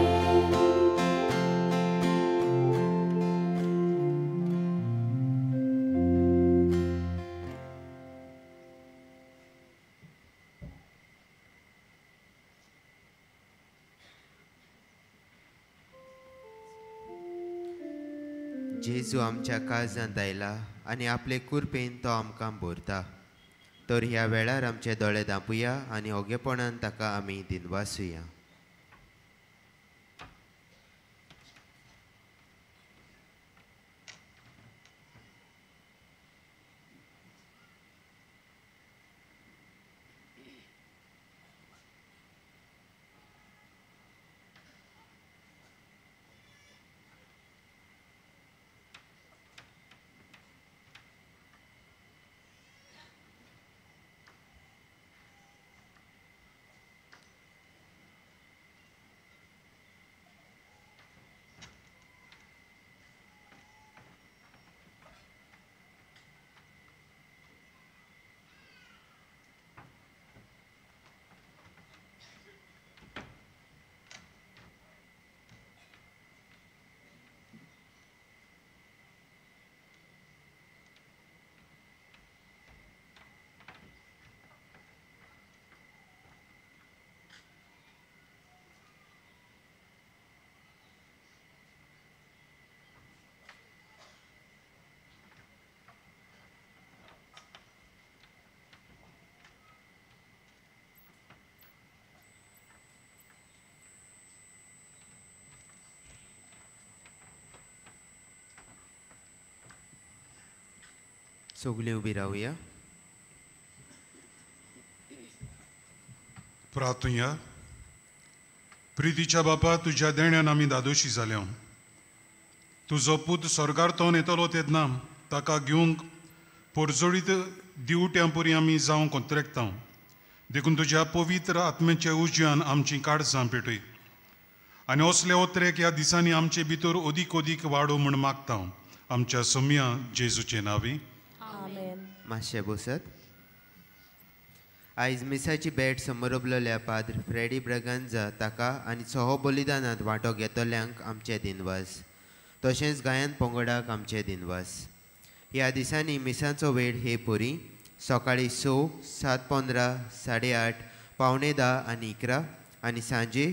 जेजू आमच्या काळजांत आयला आनी आपले कुरपेन तो आमकां भरता. तर ह्या वेळार आमचे दोळे धांपुया आनी ओगेपणान ताका आमी दिनवासुया. सगळीं उबी रावया.
प्रार्थुया. प्रितीच्या बापा, तुज्या देण्यान आमी दादोशी जाल्या. तुजो पूत स्वर्गार तोन येतलो तेन्ना ताका घेवंक पोरजोळीत दिवट्यां परी आमी जावंक कोंत्रेकता. देखून तुज्या पवित्र आत्म्याच्या उज्यान आमची काळजां पेटय आनी असले ओत्रेक ह्या दिसांनी आमचे भितर अदीक अदीक वाडो म्हूण मागता. आमच्या सोम्या जेजूचे नांवी.
मातशें बसत. आयज मिसाची भेट समोरबलेल्या पाद्र फ्रेडी ब्रगांजा ताका आनी सोहो बलिदानांत वांटो घेतल्यांक आमचे दिनवास. तशेंच गायन पंगडाक आमचे दिनवास. ह्या दिसांनी मिसाचो वेळ हे परी सकाळीं 6, 7:15, 8:30, 9:45 आनी 11 आनी सांजे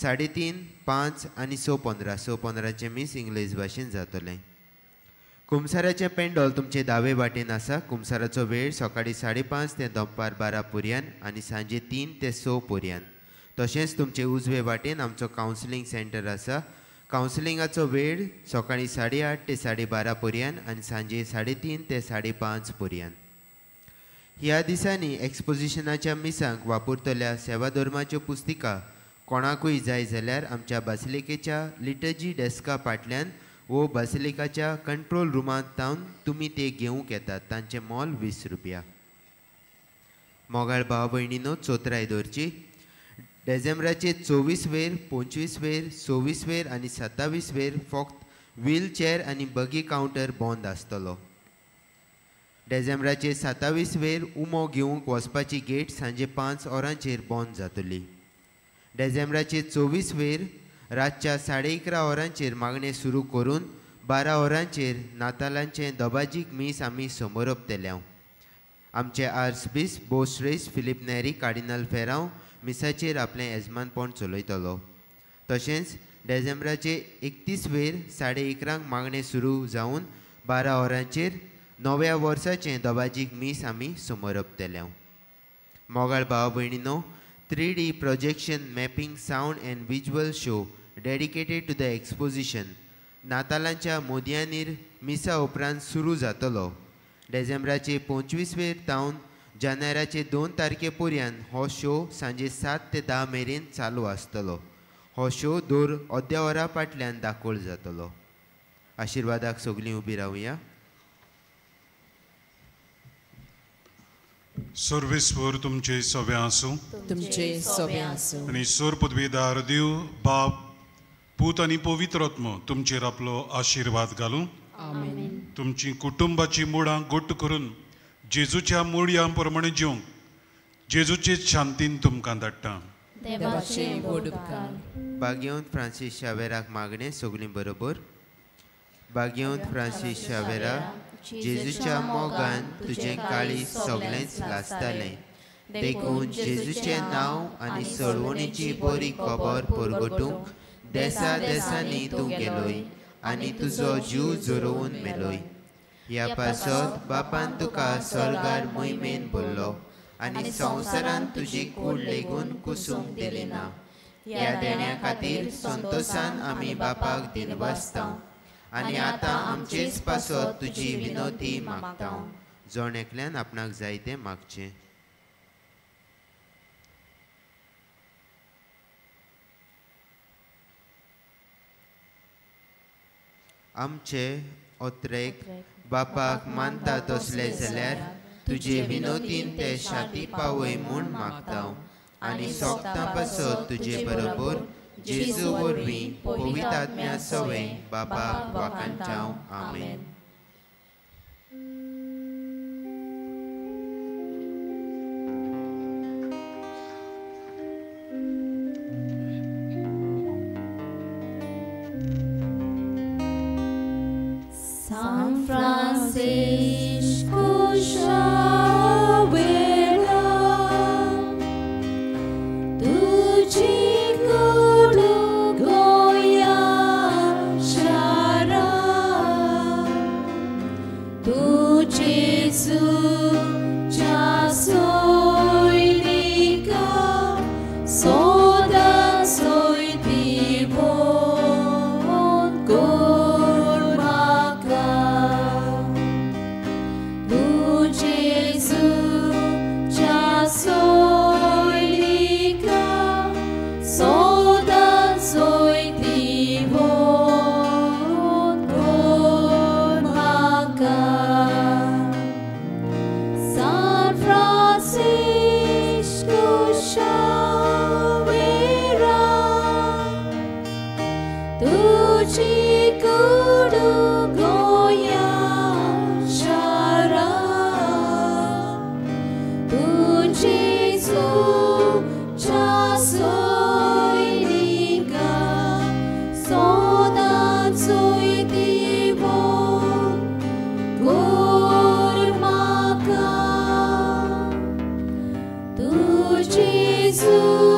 3:30, 5 आनी 6:15. 6:15 मीस इंग्लीश भाशेन जातलें. कुमसाराचें पेंडोल तुमचे दावे वाटेन आसा. कुमसाराचो वेळ सकाळीं 5:30 ते दनपार 12 पर्यंत आनी सांजे 3 ते 6 पर्यंत. तशेंच तुमचे उजवे वाटेन आमचो कावन्सिलींग सेंटर आसा. कावन्सिलिंगाचो वेळ सकाळीं 8:30 ते 12:30 पर्यंत आनी सांजे 3:30 ते 5:30 पर्यंत. ह्या दिसांनी एक्सपोजिशनाच्या मिसांक वापरतल्या सेवाधर्माच्यो पुस्तिका कोणाकूय जाय जाल्यार आमच्या बासिलिकेच्या लिटर्जी डेस्का फाटल्यान वो बासिलिकाच्या कंट्रोल रुमांत तावन तुमी ते घेवंक येतात. तांचें मोल 20 रुपया. मोगाळ भाव भयणीनो, चोत्राय दवरची. डिसेंबराचे 24 वेर, 25 वेर, 26 वेर आनी 27 वेर फक्त व्हीलचेअर आनी बगी कावंटर बंद आसतलो. डिसेंबराचे 27 वेर उमो घेवंक वचपाची गेट सांजे 5 वरांचेर बंद जातली. डिसेंबराचे 24 वेर रातच्या 11:30 वरांचेर मागणें सुरू करून 12 वरांचेर नातालांचें दबाजीक मीस आमी समोरपतले. आमचे आर्चबिस्प बोश्रेश फिलीप नेरी कार्डिनल फेरांव मिसाचेर आपलें येजमानपण चलयतलो. तशेंच डिसेंबराचे 31 वेर 11:30 मागणें सुरू जावन 12 वरांचेर नव्या वर्साचें दबाजीक मीस आमी समोरपतले. मोगाळ भाव भयणीनो, 3D projection mapping sound and visual show dedicated to the exposition नातालांच्या मोदयांनीर मिसा उपरांत सुरू जातलो. डिसेंबराचे 25 वेर तावन जानेराचे 2 तारखे पर्यंत हो शो सांजे 7 ते 10 मेरेन चालू आसतलो. हो शो दर अर्द्या वरा फाटल्यान दाखोवल जातलो. आशिर्वादाक सगळीं उबी रावया.
सर्वेस्वर तुमचे सवे आसूं,
तुमचे सवे आसूं.
आनी सोर पदवीदार देव बाप पूत आनी पवित्र आत्मो तुमचेर आपलो आशिर्वाद घालूं.
आमेन.
तुमची कुटुंबाची मुळां गोट करून जेजूच्या मुळयां प्रमाणे जिवंक जेजूचे शांतीन तुमकां धाडटा.
देवाचे व्हड उपकार.
बागेवंत फ्रांसीस शावेराक मागणें सगळीं बरोबर. बागेवंत फ्रांसीस शावेरा, जेजूच्या मोगान तुजें काळीज सगळेंच लासतालें, देखून जेजूचें नांव आनी सळवणीची बरी खबर परगटूंक देसा देसांनी तूं गेलोय आनी तुजो जीव झरोवन मेलोय. ह्या पासत बापान तुका स्वर्गार मोहिमेन भरलो आनी संवसारान तुजी कूड लेगून कुसूंक दिली ना. ह्या देण्या खातीर संतोसान आमी बापाक दिनवासता आनी आतां आमचेच पासत तुजी विनोती मागता. जण एकल्यान आपणाक जाय तें मागचें. आमचे ओत्रेक बापाक मानता तसले जाल्यार तुजे विनोतीन ते शांती पावय म्हूण मागता आनी सोगतां पासत तुजे बरोबर जेजू वरवीं पवित्र आत्म्या सवें बापाक वाखाणचाव. आमेन.
San Francisco Xavier, तुझी कूड गोया शारा, तू जेजूच्या सोयरिका सोदा सोयती भोवन कोर म्हाका. तू जेजूच्या सोयरिका सोदा सोयती भोवन कोर म्हाका. San Francisco Xavier, तुझी कूड गोया शारा, तू जेजूच्या सोयरिका सोदा सोयती भोवन कोर म्हाका. तू जेजूच्या